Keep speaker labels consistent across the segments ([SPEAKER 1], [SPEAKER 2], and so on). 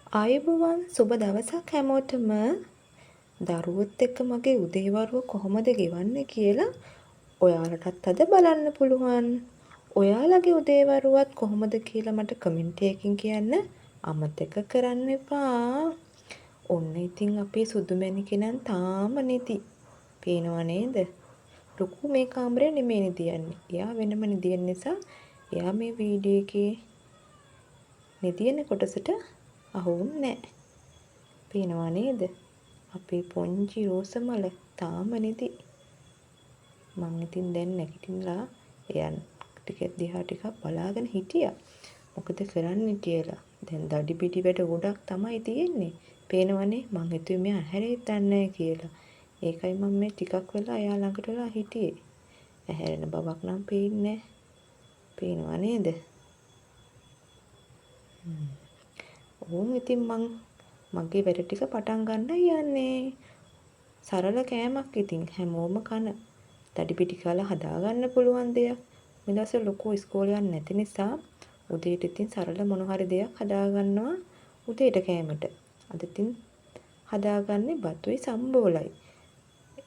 [SPEAKER 1] ආයුබෝවන් සුබ දවසක් හැමෝටම. දරුවොත් එක්ක මගේ උදේවරුව කොහොමද ගෙවන්නේ කියලා ඔයාලටත් අද බලන්න පුළුවන්. ඔයාලගේ උදේවරුවත් කොහොමද කියලා මට කමෙන්ට් එකකින් කියන්න අමතක කරන්න එපා. ඔන්න ඉතින් අපේ සුදු මැණිකේ නම් තාම නිදි. පේනව නේද? ලොකු මේ කාමරේ නෙමෙයි නිදියන්නේ. එයා වෙනම නිදියන නිසා එයා මේ වීඩියෝ එකේ නිදියන කොටසට අහු වුන්නේ නෑ. පේනවා නේද? අපේ පොන්චි රෝස මල තාම නිදි. මං ඉතින් දැන් නැගිටිලා එයා ටික දිහා ටිකක් බලාගෙන හිටියා. මොකද කරන්නේ කියලා. දැන් දඩි බිඩි වැඩ ගොඩක් තමයි තියෙන්නේ. පේනවනේ මං හිතුවේ මෙයා ඇහැරෙයිද දන්නේ නෑ කියලා. ඒකයි මං මේ ටිකක් වෙලා එයා ළඟට වෙලා හිටියේ. ඇහැරෙන බවක් නම් පේන්නේ නෑ. පේනවා නේද? ඕන් ඉතින් මං මගේ වැඩ ටික පටන් ගන්න යන්නේ. සරල කෑමක් ඉතින් හැමෝම කන. දඩි පිටි කාලා හදාගන්න පුළුවන් දෙයක්. මේ දවස්වල ලොකෝ ඉස්කෝලේ යන්නේ නැති නිසා උදේට ඉතින් සරල මොන හරි දෙයක් හදාගන්නවා උදේට කෑමට. අද ඉතින් හදාගන්නේ බතුයි සම්බෝලයි.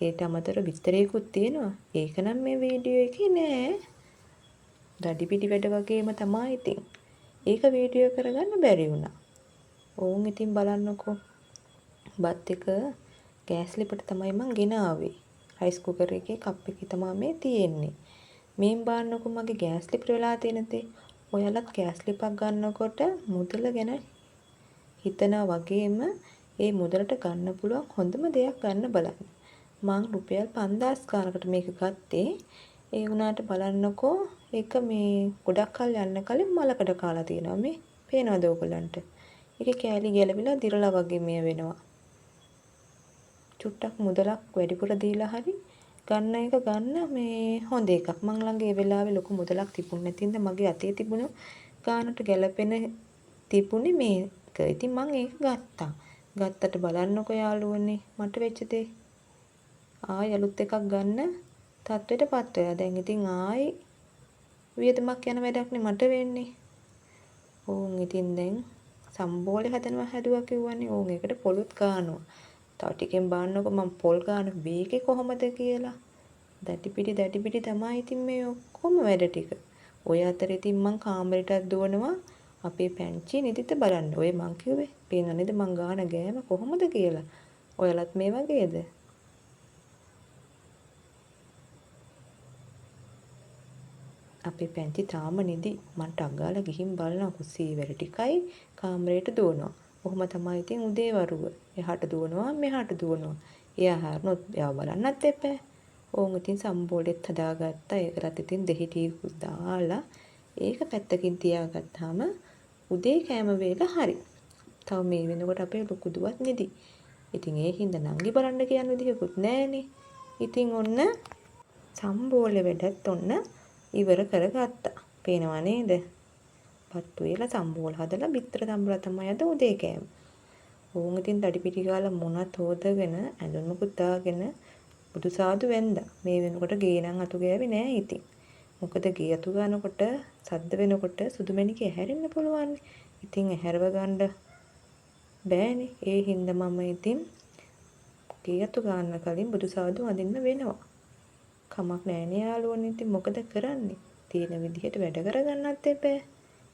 [SPEAKER 1] ඒට අමතරව බිත්තරයකුත් තියෙනවා. ඒක නම් මේ වීඩියෝ එකේ නෑ. දඩි පිටි වැඩ වගේම තමා ඉතින්. ඒක වීඩියෝ කරගන්න බැරි වුණා. ඕන් ඉතින් බලන්නකෝ. බත් එක ගෑස් ලිපට තමයි මං ගෙනාවේ. රයිස් කුකර් එකේ කප් එකේ තමයි මේ තියෙන්නේ. මේන් බලන්නකෝ මගේ ගෑස් ලිපට වෙලා තියෙන දේ. ඔයාලත් ගෑස් ලිපක් ගන්නකොට මුදල ගැන හිතනවා වගේම ඒ මුදලට ගන්න පුළුවන් හොඳම දෙයක් ගන්න බලන්න. මං රුපියල් 5000 ගානකට මේක ගත්තේ. ඒ වුණාට බලන්නකෝ ඒක මේ ගොඩක් කල් යන්න කලින් මලකඩ කාලා තියෙනවා මේ. පේනවද ඕගොල්ලන්ට? ඒකේ කෑලි ගැලවිලා දිරලා වගේ මේ වෙනවා. චුට්ටක් මුදලක් වැඩිපුර දීලා හරි ගන්න එක ගන්න මේ හොඳ එකක්. මං ළඟ ඒ වෙලාවේ ලොකු මුදලක් තිබුණ නැති හින්දා මගේ අතේ තිබුණු ගානට ගැලපෙන තිබුණේ මේක. ඉතින් මං ඒක ගත්තා. ගත්තට බලන්නකෝ යාළුවනේ මට වෙච්ච දේ. ආයි අලුත් එකක් ගන්න තත්ත්වයට පත් වෙලා. දැන් ඉතින් ආයි වියදමක් යන වැඩක් නේ මට වෙන්නේ. ඕන් ඉතින් දැන් සම්බෝලේ හදනවා හැදුවා කිව්වනේ. ඕන් ඒකට පොලුත් ගානවා. තව ටිකෙන් බලන්නකෝ මං පොල් ගාන වේගේ කොහොමද කියලා. දඩි පිටි දඩි පිටි තමයි ඉතින් මේ ඔක්කොම වැඩ ටික. ඔය අතර ඉතින් මං කාමරේටත් දුවනවා අපේ පැංචි නිදිත බලන්න. ඔය මං කිව්වේ පේනව නේද මං ගාන ගෑම කොහොමද කියලා. ඔයාලත් මේ වගේද? අපේ පැංචි තාම නිදි. මං ටක් ගාලා ගිහින් බලනවා කුස්සියේ වැඩ ටිකයි කාමරේට දුවනවා. ඔහොම තමයි ඉතින් උදේ වරුව. එහාට දුවනවා මෙහාට දුවනවා. එයා හැරුණොත් එයාව බලන්නත් එපා. ඕන් ඉතින් සම්බෝලෙත් හදාගත්තා. ඒකටත් ඉතින් දෙහි ටිකකුත් දාලා ඒක පැත්තකින් තියාගත්තාම උදේ කෑම වේල හරි. තව මේ වෙනකොට අපේ ලොකු දුවත් නිදි. ඉතින් ඒ හින්දා නංගි බලන්න කියන විදිහකුත් නෑනේ. ඉතින් ඔන්න සම්බෝලෙ වැඩත් ඔන්න ඉවර කරගත්තා. පේනවා නේද? බත් උයලා සම්බෝල හදලා බිත්තර තම්බලා තමයි අද උදේ කෑම. ඕන් ඉතින් දඩි පිටි ගාලා මොනත් හොදගෙන ඇඳුමකුත් දාගෙන බුදු සාදු වැන්දා. මේ වෙනකොට ගේ නම් අතු ගෑවේ නෑ ඉතින්. මොකද ගේ අතු ගන්නකොට සද්ද වෙනකොට සුදු මැණිකේ ඇහැරෙන්න පුළුවන්. ඉතින් ඇහැරව ගන්න බෑනේ. ඒ හින්දා මම ඉතින් ගේ අතු ගන්න කලින් බුදු සාදු වඳින්න වෙනවා. කමක් නෑනේ යාළුවනේ ඉතින් මොකද කරන්නේ? තියෙන විදිහට වැඩ කරගන්නත් එපා.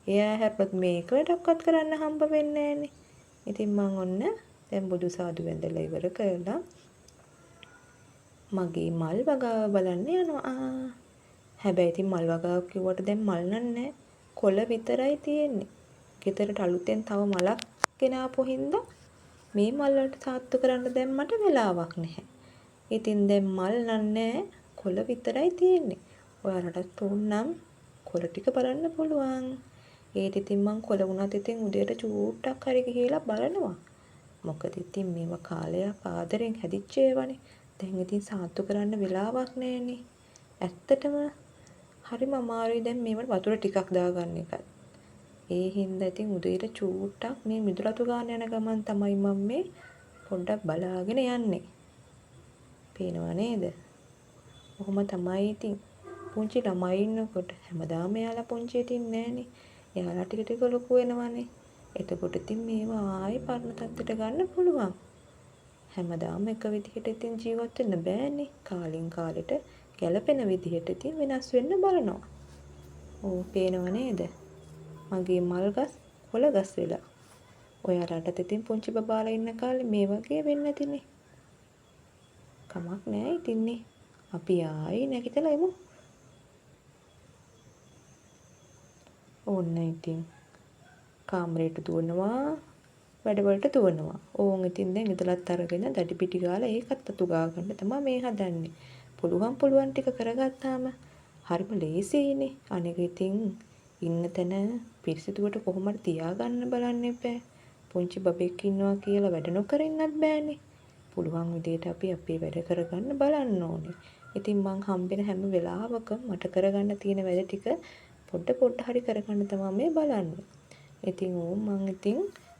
[SPEAKER 1] එයා හැරපත් මේක වැඩක්වත් කරන්න හම්බ වෙන්නේ නෑනේ. ඉතින් මං ඔන්න දැන් බුදු සාදු වැඳලා ඉවර කරලා මගේ මල් වගාව බලන්න යනවා. හැබැයි ඉතින් මල් වගාව කිව්වට දැන් මල් නම් නෑ. කොළ විතරයි තියෙන්නේ. ගෙදරට අලුතෙන් තව මලක් ගෙනාපු හින්දා මේ මල් වලට සාත්තු කරන්න දැන් මට වෙලාවක් නැහැ. ඉතින් දැන් මල් නම් නෑ, කොළ විතරයි තියෙන්නේ. ඔයාලටත් ඕන නම් කොළ ටික බලන්න පුළුවන්. ඒත් ඉතින් මං කොළ වුණත් ඉතින් උදේට චූට්ටක් හරි ගිහිලා බලනවා. මොකද ඉතින් මේවා කාලයක් ආදරෙන් හැදිච්ච ඒවානේ. දැන් ඉතින් සාත්තු කරන්න වෙලාවක් නෑනේ. ඇත්තටම හරිම අමාරුයි දැන් මේවට වතුර ටිකක් දාගන්න එකත්. ඒ හින්දා ඉතින් උදේට චූට්ටක් මේ මිදුලතු ගන්න යන ගමන් තමයි මම මේ පොඩ්ඩක් බලාගෙන යන්නේ. පේනවා නේද? ඔහොම තමයි ඉතින් පුංචි ළමයි ඉන්නකොට හැමදාම එයාලා පුංචි ඉතින් නෑනේ. එයාලා ටික ටික ලොකු වෙනවනේ. එතකොට ඉතින් මේවා ආයේ පරණ තත්ත්වයට ගන්න පුළුවන්. හැමදාම එක විදිහට ඉතින් ජීවත් වෙන්න බෑනේ. කාලෙන් කාලෙට ගැලපෙන විදිහට ඉතින් වෙනස් වෙන්න බලනවා. ඕ පේනව නේද? මගේ මල් ගස් කොළ ගස් වෙලා. ඔයාලටත් ඉතින් පුංචි බබාලා ඉන්න කාලේ මේ වගේ වෙන්නේ නැතිනේ. කමක් නෑ ඉතින් නේ. අපි ආයේ නැගිටලා එමු. ඕන්න ඉතින් කාමරේට දුවනවා, වැඩවලට දුවනවා. ඕන් ඉතින් දැන් ඉදලත් අරගෙන දඩි පිටි ගාලා ඒකත් අතු ගා ගන්න තමයි මේ හදන්නේ. පුළුවන් පුළුවන් ටික කරගත්තාම හරිම ලේසියිනේ. අනික ඉතින් ඉන්න තැන පිරිසිදුවට කොහොම හරි තියාගන්න බලන්න එපා. පුංචි බබෙක් ඉන්නවා කියලා වැඩ නොකර ඉන්නත් බෑනේ. පුළුවන් විදියට අපි අපේ වැඩ කරගන්න බලන්න ඕනේ. ඉතින් මං හම්බෙන හැම වෙලාවකම මට කරගන්න තියෙන වැඩ ටික පොඩ පොඩ හරි කරගන්න තමයි මේ බලන්නේ. ඉතින් ඕන් මං ඉතින්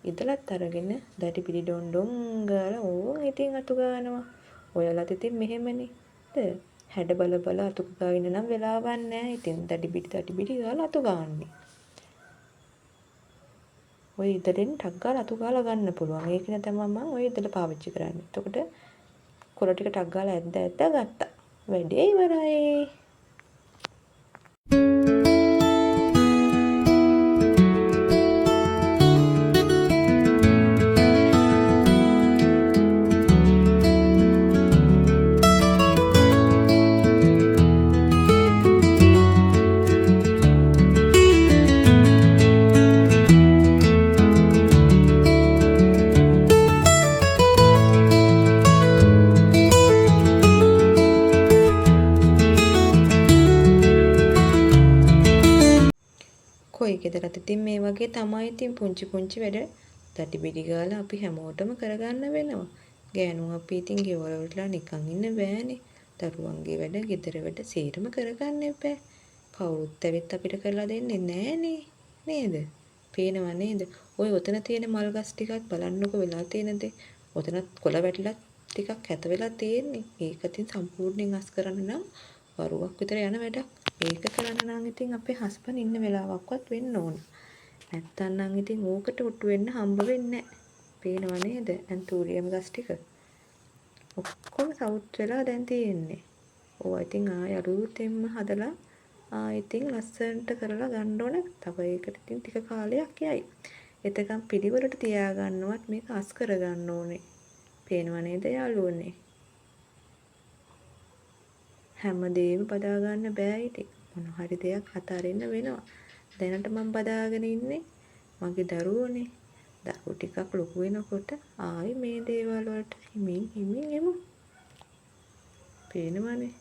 [SPEAKER 1] ඉදලත් අරගෙන දඩි පිඩි ඩොන් ඩොන් ගාලා ඕන් ඉතින් අතු ගානවා. ඔයාලත් ඉතින් මෙහෙමනේ. හැඩ බල බල අතු ගා ඉන්න නම් වෙලාවක් නෑ. ඉතින් දඩි පිඩි දඩි පිඩි ගාලා අතු ගාන්නේ. ඔය ඉදලෙන් ටක් ගාලා අතු ගාලා ගන්න පුළුවන්. ඒක නේ තමයි මං ඔය ඉදල පාවිච්චි කරන්නේ. එතකොට කොළ ටික ටක් ගාලා ඇද්ද ඇද්ද ගත්තා. වැඩේ ඉවරයි. කොයි ගෙදරත් ඉතින් මේ වගේ තමයි ඉතින් පුංචි පුංචි වැඩ දඩි බිඩි ගාලා අපි හැමෝටම කරගන්න වෙනවා. ගෑනු අපි ඉතින් ගෙවල් වලටලා නිකන් ඉන්න බෑනේ. දරුවන්ගේ වැඩ, ගෙදර වැඩ සේරම කරගන්න එපා. කවුරුත් ඇවිත් අපිට කරලා දෙන්නේ නෑනේ. නේද? පේනවා නේද? ඔය ඔතන තියෙන මල් ගස් ටිකත් බලන්නකෝ වෙලා තියෙන දේ. ඔතනත් කොළ වැටිලා ටිකක් කැත වෙලා තියෙන්නේ. ඒක ඉතින් සම්පූර්ණයෙන් අස් කරන්න නම් වරුවක් විතර යන වැඩක්. ඒක කරන්න නම් ඉතින් අපේ හස්බන්ඩ් ඉන්න වෙලාවක්වත් වෙන්න ඕන. නැත්තම් නම් ඉතින් ඕකට ඔට්ටු වෙන්න හම්බ වෙන්නේ නැහැ. පේනව නේද? ඇන්තූරියම් ගස් ටික. ඔක්කොම සවුත් වෙලා දැන් තියෙන්නේ. ඕවා ඉතින් ආයෙ අලුතෙන්ම හදලා ආයෙ ඉතින් ලස්සනට කරලා ගන්න ඕන. තව ඒකට ඉතින් ටික කාලයක් යයි. එතකන් පිළිවෙලට තියාගන්නවත් මේක අස් කරගන්න ඕනේ. පේනව නේද යාළුවනේ? හැමදේම බදා ගන්න බෑ ඉතින්. මොන හරි දෙයක් අතාරින්න වෙනවා. දැනට මං බදාගෙන ඉන්නේ මගේ දරුවෝනේ. දරුවෝ ටිකක් ලොකු වෙනකොට ආයි මේ දේවල් වලට හිමින් හිමින් එමු. පේනවනේ.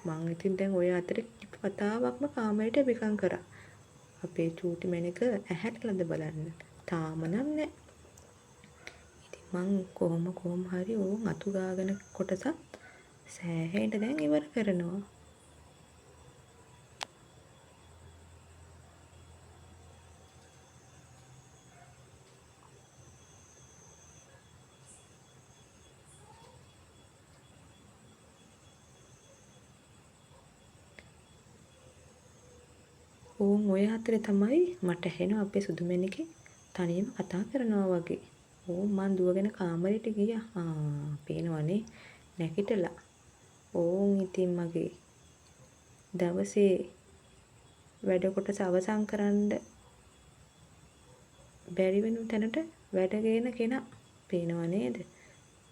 [SPEAKER 1] මං ඉතින් දැන් ඔය අතරේ කිප වතාවක්ම කාමරේට විකම් කරා. අපේ චූටි මැණික ඇහැටලද බලන්න. තාම නම් නෑ. ඉතින් මං කොහොම කොහොම හරි ඕන් අතු ගාගෙන කොටසත් සෑහෙන්න දැන් ඉවර කරනවා. ඕන් ඔය අතරේ තමයි මට ඇහෙනවා අපේ සුදු මැණිකේ තනියම කතා කරනවා වගේ. ඕන් මං දුවගෙන කාමරේට ගියා. ආ පේනවනේ නැගිටලා. ඕන් ඉතින් මගේ දවසේ වැඩ කොටස අවසන් කරන්න බැරි වෙන තැනට වැඩ ගේන කෙනා. පේනව නේද?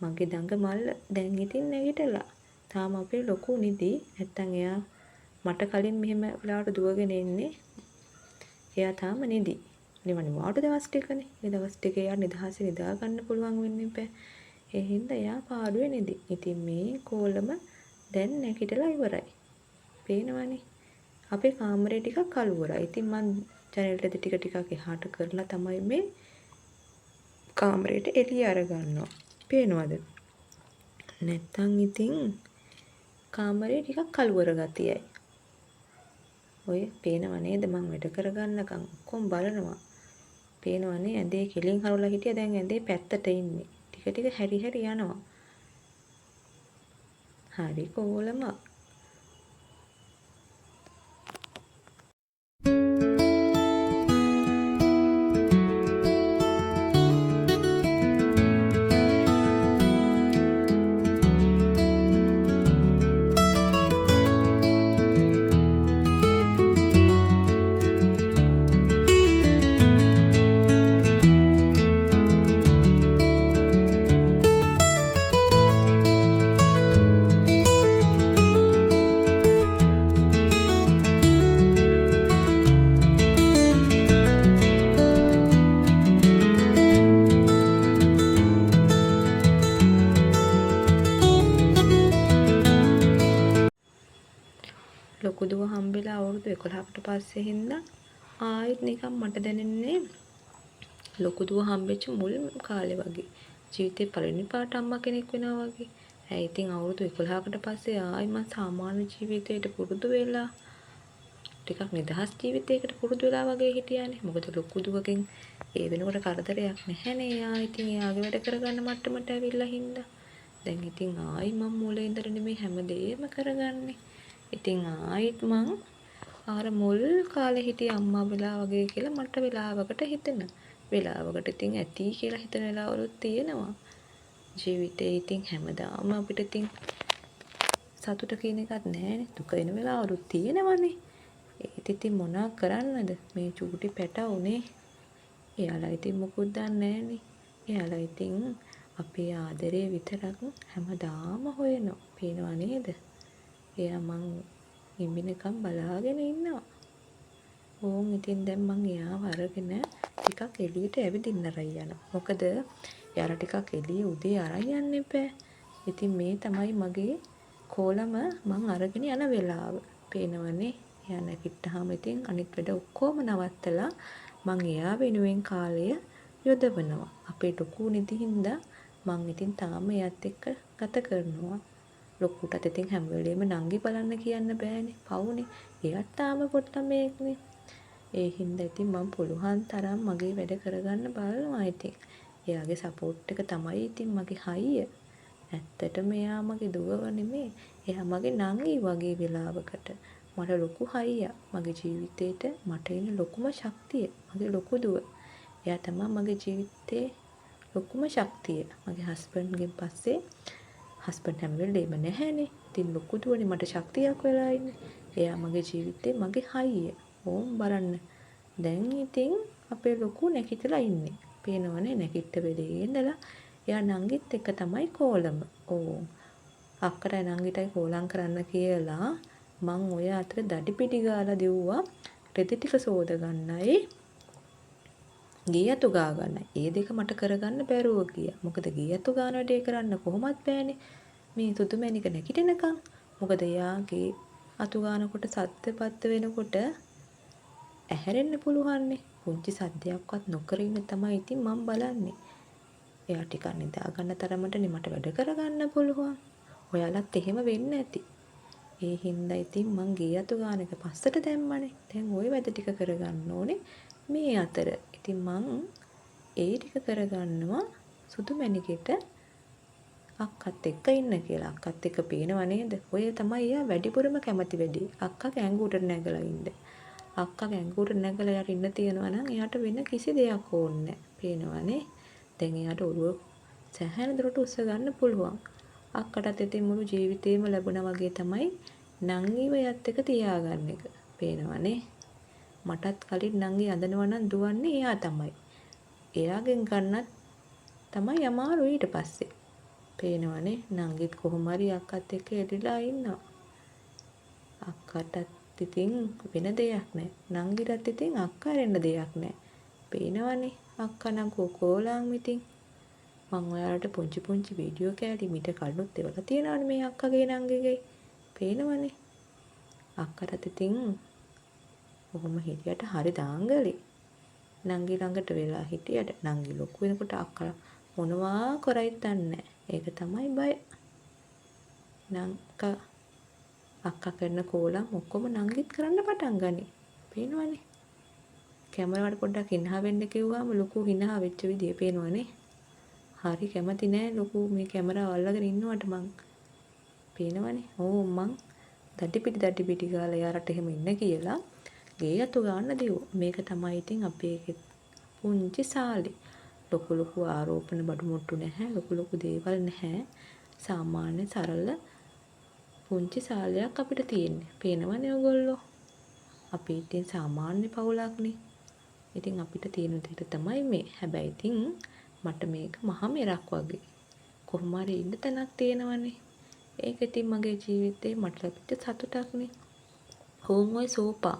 [SPEAKER 1] මගේ දඟ මල්ල දැන් ඉතින් නැගිටලා. තාම අපේ ලොකු නිදි. නැත්තම් එයා මට කලින් මෙහෙම වෙලාවට දුවගෙන එන්නේ. එයා තාම නිදි. නිවන වාඩු දවස් ටිකනේ. ඒ දවස් ටික එයා නිදහසේ නිදා ගන්න පුළුවන් වෙන්නේ බෑ. ඒ හින්දා එයා පාඩුවේ නිදි. ඉතින් මේ කෝලම දැන් නැගිටලා ඉවරයි. පේනවනේ. අපේ කාමරේ ටිකක් කළුවරයි. ඉතින් මං ජනේලෙට ටික ටිකක් එහාට කරලා තමයි මේ කාමරේට එළිය අරගන්නවා. පේනවද? නැත්තම් ඉතින් කාමරේ ටිකක් කළුවර ගතියයි. ඔය පේනව නේද මං වැඩ කරගන්නකම් ඔක්කොම බලනවා. පේනවනේ ඇඳේ කෙලින් හරවලා හිටියා දැන් ඇඳේ පැත්තට ඉන්නේ. ටික ටික හැරි හැරි යනවා. හරි කෝලමක්. 11කට පස්සේ හින්දා ආයෙත් නිකන් මට දැනෙන්නේ ලොකු දුව හම්බෙච්ච මුල් කාලේ වගේ. ජීවිතේ පළවෙනි පාරට අම්මා කෙනෙක් වෙනවා වගේ. ඇයි ඉතින් අවුරුදු 11කට පස්සේ ආයෙ මං සාමාන්‍ය ජීවිතයට පුරුදු වෙලා ටිකක් නිදහස් ජීවිතයකට පුරුදු වෙලා වගේ හිටියානේ. මොකද ලොකු දුවගෙන් ඒ වෙනකොට කරදරයක් නැහැනේ. එයා ඉතින් එයාගේ වැඩ කරගන්න මට්ටමට ඇවිල්ලා හින්දා. දැන් ඉතින් ආයි මං මුල ඉඳලා නෙමෙයි හැමදේම කරගන්නේ. ඉතින් ආයිත් මං අර මුල් කාලේ හිටිය අම්මා වෙලා වගේ කියලා මට වෙලාවකට හිතෙනවා. වෙලාවකට ඉතින් ඇති කියලා හිතන වෙලාවලුත් තියෙනවා. ජීවිතේ ඉතින් හැමදාම අපිට ඉතින් සතුට කියන එකක් නෑනේ. දුක එන වෙලාවලුත් තියෙනවනේ. ඒත් ඉතින් මොනා කරන්නද මේ චූටි පැටවුනේ. එයාලා ඉතින් මොකුත් දන්නේ නෑනේ. එයාලා ඉතින් අපේ ආදරේ විතරක් හැමදාම හොයනවා. පේනවා නේද? එයා මං ඉඹිනකම් බලාගෙන ඉන්නවා. ඕන් ඉතින් දැන් මං එයාව අරගෙන ටිකක් එළියට ඇවිදින්න අරන් යනවා. මොකද එයාලා ටිකක් එළිය උදේ අරන් යන්න එපෑ. ඉතින් මේ තමයි මගේ කෝලම මං අරගෙන යන වෙලාව. පේනවනේ. එයා නැගිට්ටහම ඉතින් අනිත් වැඩ ඔක්කොම නවත්තලා මං එයා වෙනුවෙන් කාලය යොදවනවා. අපේ ලොකු නිදි හින්දා මං ඉතින් තාම එයාත් එක්ක ගත කරනවා. ලොකුටත් ඉතින් හැම වෙලේම නංගි බලන්න කියන්න බෑනේ. පවුනේ. එයාත් තාම පොඩි ළමයෙක්නේ. ඒ හින්දා ඉතින් මං පුළුවන් තරම් මගේ වැඩ කරගන්න බලනවා ඉතින්. එයාගේ සපෝට් එක තමයි ඉතින් මගේ හයිය. ඇත්තටම එයා මගේ දුවව නෙමේ. එයා මගේ නංගි වගේ වෙලාවකට. මට ලොකු හයියක්. මගේ ජීවිතේට මට එන ලොකුම ශක්තිය මගේ ලොකු දුව. එයා තමයි මගේ ජීවිතේ ලොකුම ශක්තිය. මගේ හස්බන්ඩ්ගෙන් පස්සේ හස්බන්ඩ් හැම වෙලේම නැහැනේ. ඉතින් ලොකු දුවනේ මට ශක්තියක් වෙලා ඉන්නේ. එයා මගේ ජීවිතේ මගේ හයිය. ඕම් බලන්න. දැන් ඉතින් අපේ ලොකු නැගිටලා ඉන්නේ. පේනවනේ නැගිට්ට වෙලේ ඉඳලා එයා නංගිත් එක්ක තමයි කෝලම. ඕම් අක්කටයි නංගිටයි කෝලම් කරන්න කියලා මං ඔය අතර දඩි පිටි ගාලා දිව්වා රෙදි ටික සෝද ගන්නයි ගේ අතු ගා ගන්නයි. ඒ දෙක මට කරගන්න බැරුව ගියා. මොකද ගේ අතු ගාන වැඩේ කරන්න කොහොමත් බෑනේ. මේ සුදු මැණික නැගිටිනකන්. මොකද එයාගේ අතු ගානකොට සද්ද පද්ද වෙනකොට ඇහැරෙන්න පුළුවන්නේ. පුංචි සද්දයක්වත් නොකර ඉන්න තමයි ඉතින් මං බලන්නේ. එයා ටිකක් නිදා ගන්න තරමටනේ මට වැඩ කරගන්න පුළුවන්. ඔයාලත් එහෙම වෙන්න ඇති. ඒ හින්දා ඉතින් මං ගේ අතු ගාන එක පස්සට දැම්මනේ. දැන් ඔය වැඩ ටික කරගන්න ඕනේ මේ අතර. ඉතින් මං ඒ ටික කරගන්නවා සුදු මැණිකෙට අක්කත් එක්ක ඉන්න කියලා. අක්කත් එක්ක පේනව නේද? ඔය තමයි එයා වැඩිපුරම කැමති වැඩේ. අක්කගේ ඇඟ උඩට නැගලා ඉන්න. අක්කගේ ඇඟ උඩට නැගලා එයාට ඉන්න තියෙනවා නම් එයාට වෙන කිසි දෙයක් ඕනේ නෑ. පේනවනේ. දැන් එයාට ඔළුව සැහැණ දුරට උස්ස ගන්න පුළුවන්. අක්කටත් ඉතින් මුළු ජීවිතේම ලැබුණා වගේ තමයි නංගිව එයත් එක්ක තියාගන්න එක. පේනවනේ. මටත් කලින් නංගි අඳනවා නම් දුවන්නේ එයා තමයි. එයාගෙන් ගන්නත් තමයි අමාරු ඊට පස්සේ. පේනවනේ නංගිත් කොහොම හරි අක්කත් එක්ක එලිලා ඉන්නවා. අක්කටත් ඉතින් වෙන දෙයක් නෑ. නංගිටත් ඉතින් අක්කා ඇරෙන්න දෙයක් නෑ. පේනවනේ අක්කා නම් කෝලම් ඉතින්. මං ඔයාලට පුංචි පුංචි වීඩියෝ කෑලි මීට කලිනුත් එවලා තියෙනවනේ මේ අක්කගේ නංගිගේ. පේනවනේ. අක්කටත් ඉතින් ඔහොම හිටියට හරි දාංගලේ. නංගි ළඟට වෙලා හිටියට නංගි ලොකු වෙනකොට අක්කා මොනවා කරයිද දන්නේ නෑ. ඒක තමයි බය. නංකා අක්කා කරන කෝලම් ඔක්කොම නංගිත් කරන්න පටන් ගනී. පේනවනේ. කැමරාවට පොඩ්ඩක් හිනා වෙන්න කිව්වම ලොකු හිනා වෙච්ච විදිය පේනවනේ. හරි කැමති නෑ ලොකු මේ කැමරාව අල්ලගෙන ඉන්නවට මං. පේනවනේ. ඕ මං දඩි පිටි දඩි පිටි ගාලා එයාලට එහෙම ඉන්න කියලා ගේ අතු ගන්න දිව්වා. මේක තමයි ඉතින් අපේ පුංචි සාලේ. ලොකු ලොකු ආරෝපණ බඩු මුට්ටු නැහැ. ලොකු ලොකු දේවල් නැහැ. සාමාන්‍ය සරල පුංචි සාලයක් අපිට තියෙන්නේ. පේනවනේ ඔයගොල්ලෝ. අපි ඉතින් සාමාන්‍ය පවුලක්නේ. ඉතින් අපිට තියෙන විදිහට තමයි මේ. හැබැයි ඉතින් මට මේක මහා මෙරක් වගේ. කොහොම හරි ඉන්න තැනක් තියෙනවනේ. ඒක ඉතින් මගේ ජීවිතේ මට ලැබිච්ච සතුටක්නේ. ඕන් ඔය සෝපා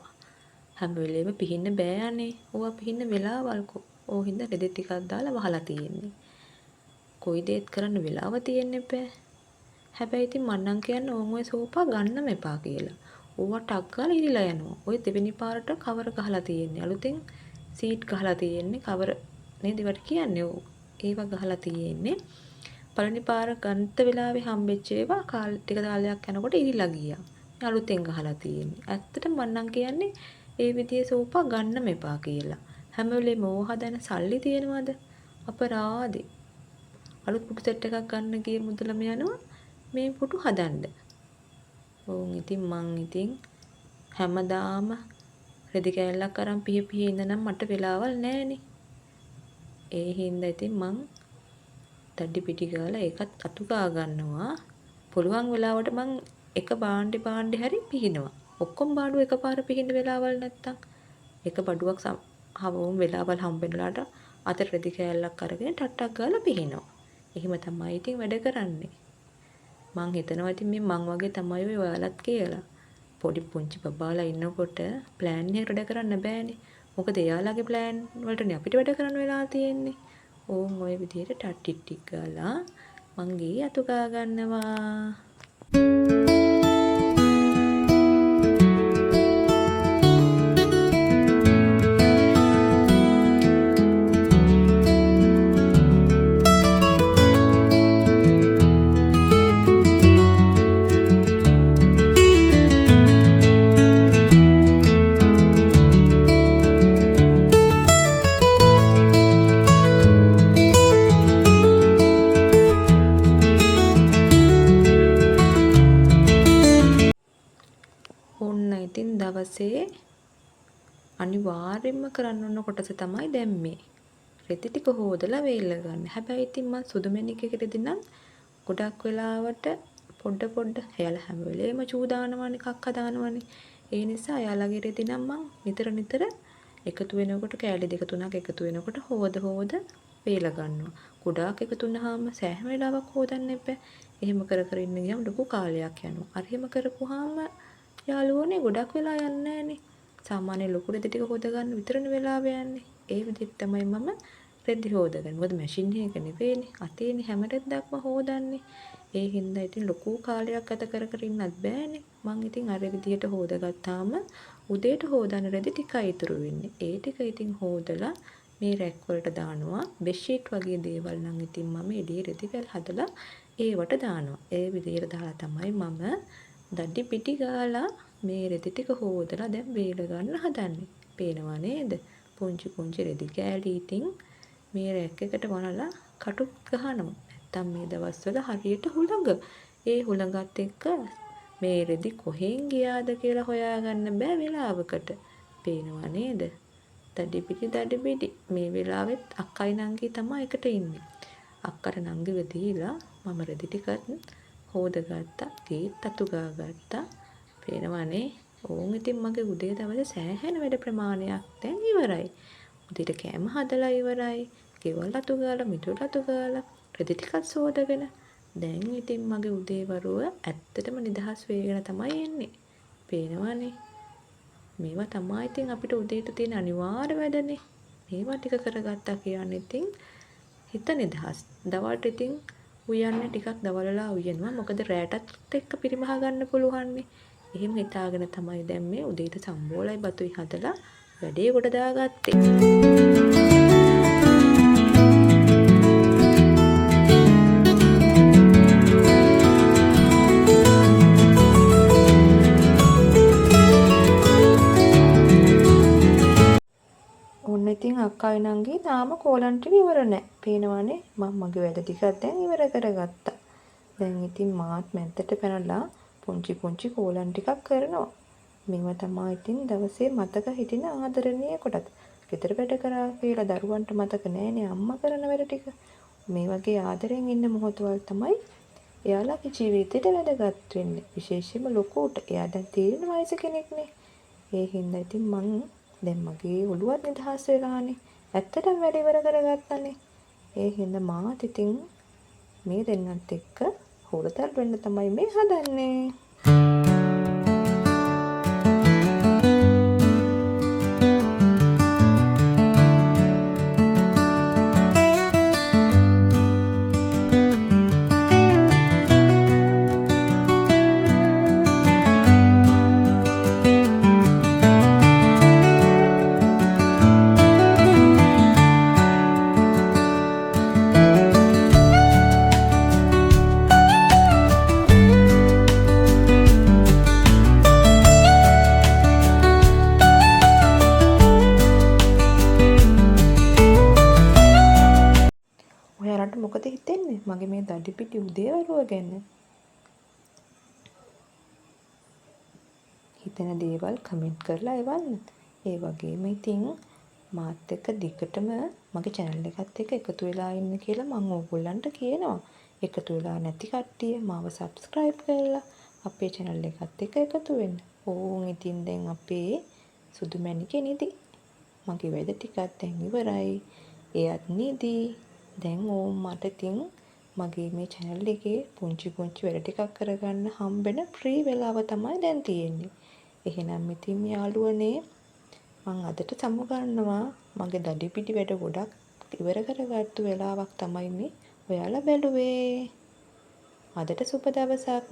[SPEAKER 1] හැම වෙලේම පිහින්න බෑ අනේ. ඕවා පිහින්න වෙලාවල් කො. ඕ හින්දා රෙදි ටිකක් දාලා වහලා තියෙන්නේ. කොයි දේත් කරන්න වෙලාව තියෙන්න එපෑ. හැබැයි ඉතින් මං නම් කියන්නේ ඕන් ඔය සෝපා ගන්නම එපා කියලා. ඕවා ටක් ගාලා ඉරිලා යනවා. ඔය දෙවෙනි පාරට කවර ගහලා තියෙන්නේ. අලුතෙන් සීට් ගහලා තියෙන්නේ. කවර නේද ඒවට කියන්නේ. ඔව්. ඒවා ගහලා තියෙන්නේ. පළවෙනි පාර ගන්ත වෙලාවේ හම්බෙච්ච ඒවා ටික කාලයක් යනකොට ඉරිලා ගියා. අලුතෙන් ගහලා තියෙන්නේ. ඇත්තටම මං නම් කියන්නේ ඒ විදිහේ සෝෆා ගන්නම එපා කියලා. හැම වෙලේම ඕවා හදන සල්ලි තියෙනවද? අපරාදේ. අලුත් පුටු සෙට් එකක් ගන්න ගිය මුදලම යනවා මේ පුටු හදන්න. ඕන් ඉතින් මං ඉතින් හැමදාම රෙදි කෑල්ලක් අරන් පිහ පිහ ඉඳ නම් මට වෙලාවල් නෑනේ. ඒ හින්දා ඉතින් මං දඩි පිටි ගාලා ඒකත් අතු ගා ගන්නවා. පුළුවන් වෙලාවට මං එක භාණ්ඩේ භාණ්ඩේ හරි පිහිනවා. ඔක්කොම බාඩුව එකපාර පිහින වෙලාවල් නැත්තම් එක බඩුවක් හවුම් වෙලාවල් හම්බ වෙන වෙලාවට අතට රෙදි කෑල්ලක් අරගෙන ටක් ටක් ගාලා පිහිනවා. එහෙම තමයි ඉතින් වැඩ කරන්නේ. මං හිතනවා ඉතින් මේ මං වගේ තමයි ඔය ඔයාලත් කියලා. පොඩි පුංචි බබාලා ඉන්නකොට ප්ලෑන් එකකට වැඩ කරන්න බෑනේ. මොකද එයාලගේ ප්ලෑන් වලටනේ අපිට වැඩ කරන්න වෙලා තියෙන්නේ. ඕන් ඔය විදිහට ටක් ටික් ටික් ගාලා මං ගේ අතු ගා ගන්නවා. ඉතින් දවසේ අනිවාර්යෙන්ම කරන්න ඕන කොටස තමයි දැන් මේ. රෙදි ටික හොදලා වේල ගන්න. හැබැයි ඉතින් මං සුදු මැණිකේ රෙදි නම් ගොඩක් වෙලාවට පොඩ පොඩ එයාලා හැම වෙලේම චූ දානවනේ, කක්ක දානවනේ. ඒ නිසා එයාලගේ රෙදි නම් මං නිතර නිතර එකතු වෙනකොට කෑලි දෙක තුනක් එකතු වෙනකොට හොද හොද වේල ගන්නවා. ගොඩාක් එකතු වුනහම සෑහෙන වෙලාවක් හොදන්න එපා. එහෙම කර කර ඉන්න ගියාම ලොකු කාලයක් යනවා. අර එහෙම කරපුවාම යාළුවනේ ගොඩක් වෙලා යන්නේ නෑනේ. සාමාන්‍ය ලොකු රෙදි ටික හොද ගන්න විතරනේ වෙලාව යන්නේ. ඒ විදිහට තමයි මම රෙදි හොදගන්නේ. මොකද මැෂින් එක නෙවෙයිනේ. අතේනේ හැම රෙද්දක්ම හොදන්නේ. ඒ හින්දා ඉතින් ලොකු කාලයක් ගත කර කර ඉන්නත් බෑනේ. මං ඉතින් අර විදිහට හොදගත්තාම උදේට හොදන රෙදි ටිකයි ඉතුරු වෙන්නේ. ඒ ටික ඉතින් හොදලා මේ රැක් වලට දානවා. බෙඩ්ෂීට් වගේ දේවල් නම් ඉතින් මම එළියේ රෙදි වැල් හදලා ඒවට දානවා. ඒ විදිහට දාලා තමයි මම දඩි පිටි ගාලා මේ රෙදි ටික හොදලා දැන් වේල ගන්න හදන්නේ. පේනවා නේද? පුංචි පුංචි රෙදි කෑලි ඉතින් මේ රැක් එකට වනලා කටු ගහනවා. නැත්තම් මේ දවස්වල හරියට හුළඟ. ඒ හුළඟත් එක්ක මේ රෙදි කොහෙන් ගියාද කියලා හොයාගන්න බෑ වෙලාවකට. පේනවා නේද? දඩි පිටි දඩි පිටි මේ වෙලාවෙත් අක්කයි නංගි තමයි එකට ඉන්නේ. අක්කට නංගිව දීලා මම රෙදි ටිකත් හොදගත්තා, ගේත් අතු ගාගත්තා. පේනවනේ. ඕන් ඉතින් මගේ උදේ දවසේ සෑහෙන වැඩ ප්‍රමාණයක් දැන් ඉවරයි. උදේට කෑම හදලා ඉවරයි. ගෙවල් අතු ගාලා, මිදුල් අතු ගාලා, රෙදි ටිකත් සෝදගෙන දැන් ඉතින් මගේ උදේ වරුව ඇත්තටම නිදහස් වේගෙන තමයි එන්නේ. පේනවනේ. මේවා තමයි ඉතින් අපිට උදේට තියෙන අනිවාර්ය වැඩනේ. මේවා ටික කරගත්තා කියන්නේ ඉතින් හිත නිදහස්. දවල්ට ඉතින් උයන්නේ ටිකක් දවල්ලා උයනවා. මොකද රැටත් එක්ක පිරිමහ ගන්න පුළුවන්නේ. එහෙම හිතාගෙන තමයි දැන් මේ උදේට සම්බෝලයි බතුයි හදලා වැඩේ කොට දාගත්තේ. ඔන්න ඉතින් අක්කයි නංගි තාම කෝලම් ටික ඉවර නෑ. පේනවනේ මං මගේ වැඩ ටිකක් දැන් ඉවර කරගත්තා. දැන් ඉතින් මාත් මැද්දට පැනලා පුංචි පුංචි කෝලම් ටිකක් කරනවා. මේවා තමා ඉතින් දවසේ මතක හිටින ආදරණීය කොටස්. ගෙදර වැඩ කරා කියලා දරුවන්ට මතක නෑනේ අම්මා කරන වැඩ ටික. මේ වගේ ආදරෙන් ඉන්න මොහොතවල් තමයි එයාලගේ ජීවිතේට වැදගත් වෙන්නේ. විශේෂයෙන්ම ලොකුට. එයා දැන් තීරණ වයස කෙනෙක්නේ. ඒ හින්දා ඉතින් මං දැන් මගේ ඔළුවත් නිදහස් වෙලානේ. ඇත්තටම වැඩ ඉවර කරගත්තානේ. ඒ හින්දා මාත් ඉතින් මේ දෙන්නත් එක්ක හුරතල් වෙන්න තමයි මේ හදන්නේ. ඕගොල්ලන්ට මොකද හිතෙන්නේ මගේ මේ දඩිපිටි උදේවරුව ගැන? හිතෙන දේවල් කමෙන්ට් කරලා එවන්න. ඒ වගේම ඉතින් මාත් එක්ක දිගටම මගේ චැනල් එකත් එක්ක එකතු වෙලා ඉන්න කියලා මං ඕගොල්ලන්ට කියනවා. එකතු වෙලා නැති කට්ටිය මාව සබ්ස්ක්‍රයිබ් කරලා අපේ චැනල් එකත් එක්ක එකතු වෙන්න. ඕන් ඉතින් දැන් අපේ සුදු මැණිකේ නිදි. මගේ වැඩ ටිකත් දැන් ඉවරයි. එයත් නිදි. දැන් ඕන් මට ඉතින් මගේ මේ චැනල් එකේ පුංචි පුංචි වැඩ ටිකක් කරගන්න හම්බෙන ෆ්‍රී වෙලාව තමයි දැන් තියෙන්නේ. එහෙනම් ඉතින් යාළුවනේ, මං අදට සමුගන්නවා. මගේ දඩිපිඩි වැඩ ගොඩක් ඉවර කරගත්තු වෙලාවක් තමයි මේ ඔයාලා බැලුවේ. අදට සුබ දවසක්.